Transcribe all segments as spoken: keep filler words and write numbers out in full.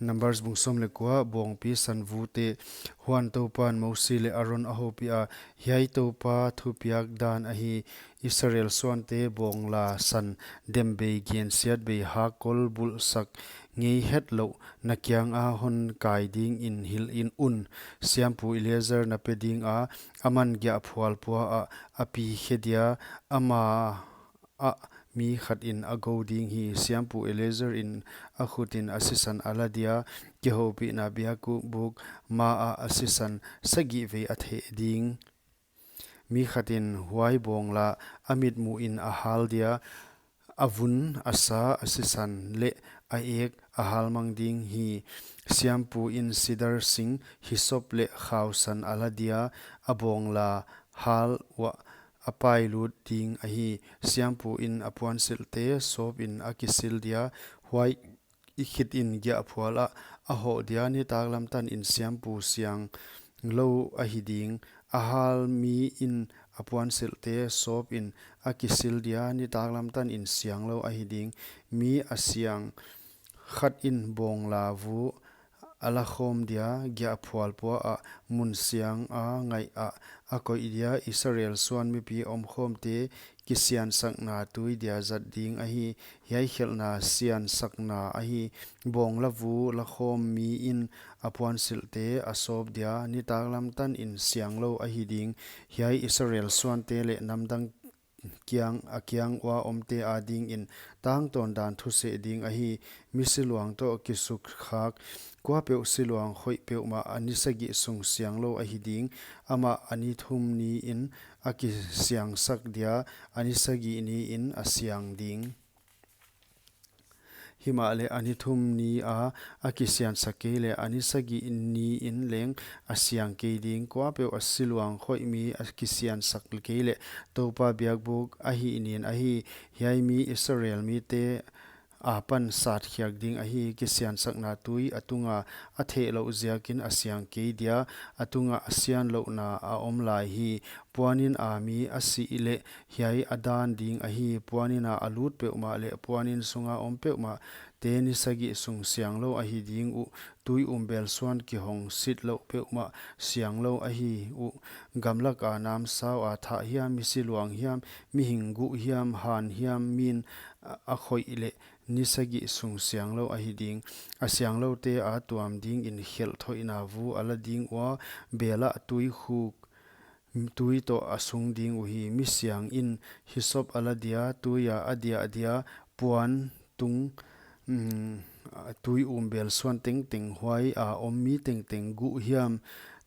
Numbers bung sawm leh kua. Bawngpi sanvute. Huan Toupan Mosi leh Aron a houpiha, Hiai Toupa thupiak dan ahi: Israel suante bawngla san dembei gensiatbei hakkol bulhsak ngei hetlouh na kianga hon kai dingin hilh un. Siampu Eleazar na pe dinga, aman giahphual puaah a pi khe dia, ama ah mi khatin a gou ding hi. Siampu Eleazarin a khutin a sisan a la dia, kihoupihna biakbuk maah a sisan sagih vei a theh ding. Mi khatin huai bawngla a mitmuhin a hal dia, a vun, a sa, a sisan leh a ek a halmang ding hi. Siampuin sidar sing, hisop leh khausan a la dia, a bawngla hal uah a pailut ding ahi. Siampuin a puansilhte sawpin a kisil dia, huai khitin giahphualah a hoh dia, nitaklam tanin siampu sianglou ahi ding. A hal miin a puansilhte sawpin a kisil dia, nitaklam tanin sianglou ahi ding. Mi a siang khatin bawngla vu a lakhawm dia, giahphual puaah mun sianga ngaihah a koih dia. Israel suan mipi omkhawmte kisiansakna tui dia zat ding ahi. Hiai khelhna siansakna ahi. Bawngla vu lakhawm miin a puansilhte a sawp dia, nitaklam tanin sianglou ahi ding. Hiai Israel suante leh namdang kiang, a kiang ua omte adingin tangtawn dan thuseh ding ahi. Mi siluang toh kisukkhak kuapeuh siluang khoih peuhmah a ni sagih sung sianglou ahi ding. Amah a ni thum niin a kisiangsak dia, a ni sagih niin a siang ding. Himahleh a ni thum nia a kisiansak kei leh, a ni sagih niin leng a siang kei ding. Kuapeuh a siluang khoih mi a kisiansak kei leh, Toupa biakbuk a hihnin ahi. Hiai mi Israel mite apan satkhiak ding ahi. Kisiansakna tui a tunga a thehlouh ziakin a siang kei dia, a tungah sianlouhna a om lai hi. Puanina mi a sih leh hiai a dan ding ahi. Puanina a lut peuhmah leh puanin sunga om peuhmahte ni sagih sung sianglou ahi ding uh. Tui umbel suan kihong sitlouh peuhmah sianglou ahi uh. Gamlaka namsaua thah hiam, mi siluang hiam, mihing guh hiam, han hiam, min a khoih leh ni sagih sung sianglou ahi ding. A siangloute a tuam dingin khelh thoihna vu a la ding ua, belah tui khuk tui toh a sung ding uhi. Mi siangin hisop a la dia, tuia a diah dia, puan tung, mm, tui umbel suan tengteng, huaia om mi tengteng, guh hiam,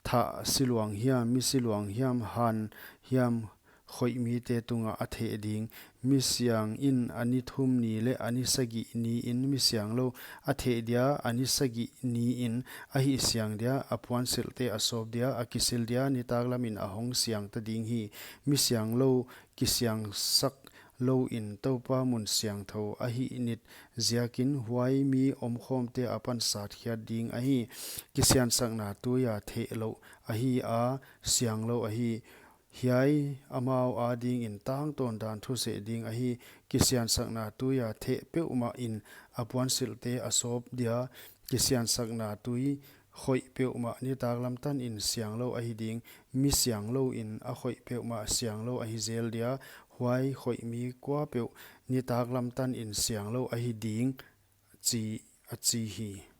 thah siluang hiam, mi siluang hiam, han hiam, khoih mite tungah a theh ding. Mi siangin a ni thum ni leh a ni sagih niin mi sianglou a theh dia, a ni sagih niin a hihsiang dia, a puansilhte a sawp dia, a kisil dia, nitaklamin a hong siangta ding hi. Mi sianglou kisiangsak louin Toupa mun siangthou a hihnit ziakin huai mi omkhawmte apan satkhiat ding ahi. Kisiansakna tuia thehlouh ahi a, sianglou ahi. Hiai amau adingin tangtawn dan thuseh ding ahi. Kisiansakna tuia theh peuhmahin a puansilhte a sawp dia, kisiansakna tui khoih peuhmah nitaklam tanin sianglou ahi ding. Mi sianglouin a khoih peuhmah sianglou ahi zel dia, huai khoih mi kuapeuh nitaklam tanin sianglou ahi ding, chi, a chi hi.